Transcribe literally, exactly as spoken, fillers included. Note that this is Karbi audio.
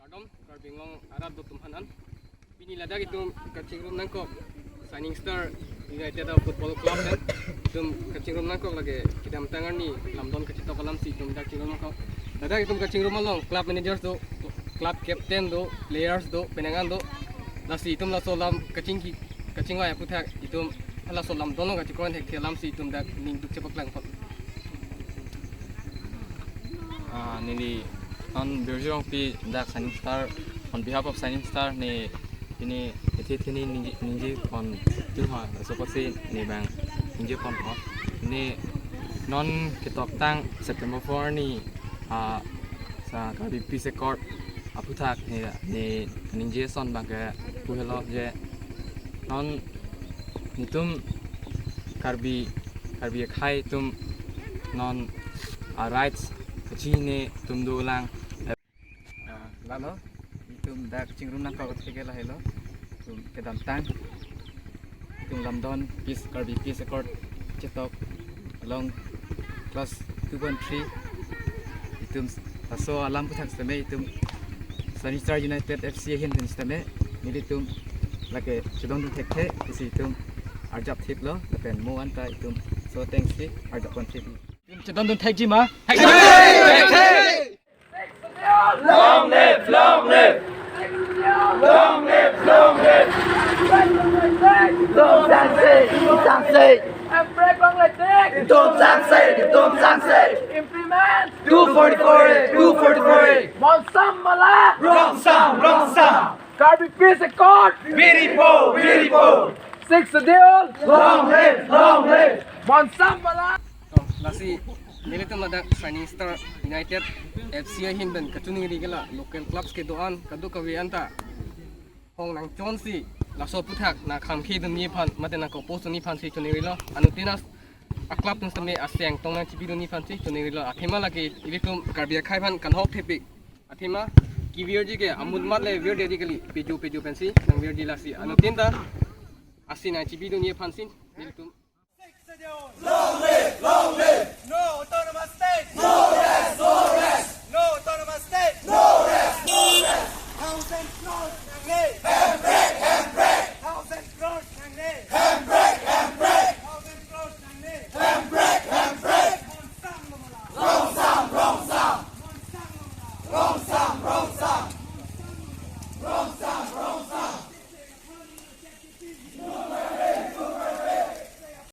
Kardom, Karbi Anglong arat atum aphan an. Pini ladak itum kachingrum nangkok Shining Star United Football Club pen itum kachingrum nangkok lake kedamtang arni lamdon kachetok alamsi itum dak chingrum nangkok. Ladak itum kachingrum along club managers do, club captain do, players do, penang an do. Lasi itum laso alam kachingki kachingvai aphuthak itum halaso lamdon along kachingrum thekthe alamsi itum dak ning duk chepaklangpon. Ah, neli non Birju Rongpi dak Shining Star, on behalf of Shining Star ne pini ethe theni ningje, ningjeponji ma, laso apotsi ne bang ningjeponpo. Ne non ketoktang September four arni, ah, sa Karbi Peace Accord aphuthak ne, ne ningje ason bang ke puhelo je non netum Karbi, Karbi akhei atum non a rights kachini atum dolang. Ah, lalo itum dak chingrum nangkok athe ke lahelo. Itum kedamtang itum lamdon Peace, Karbi Peace Accord chetok along clause two point three. Itum laso alam aphuthak sitame itum Shining Star United F C ahin pen sitame nelitum lake chedondun thekthe pusi itum arjap thiplo lapen mo anta itum so thanks si arjap pon thip. Itum chedondun thekji ma? Long live, long live. Long live, long live. Itum sangse, itum sangse. Itum sangse, itum sangse. Implement. Two forty-four A, two forty-four A. Monsam mala. Rongsam, rongsam. Karbi Peace Accord. Viripo, viripo. Sixth Schedule. Long live, long live. Monsam mala. Oh, lasi nelitum ladak Shining Star United F C ahin pen kachiningri ke la local clubs kedo-an kadokave anta hong nangchonsi laso aphuthak nangkhamkhedunji aphan mate nang-compose dunji aphansi chiningrilo. Anuttin a club atum sitame aseng tong nangchipidunji aphansi chiningrilo. Athema lake ilitum Karbi akhei aphan kanghok thepik. Athema kevirji ke amut mat le virdetji kali, pejo pejo pensi nangvirji, lasi anuttin ta ason nangchipidunji aphansi nelitum. Long live, long live. No autonomous state. No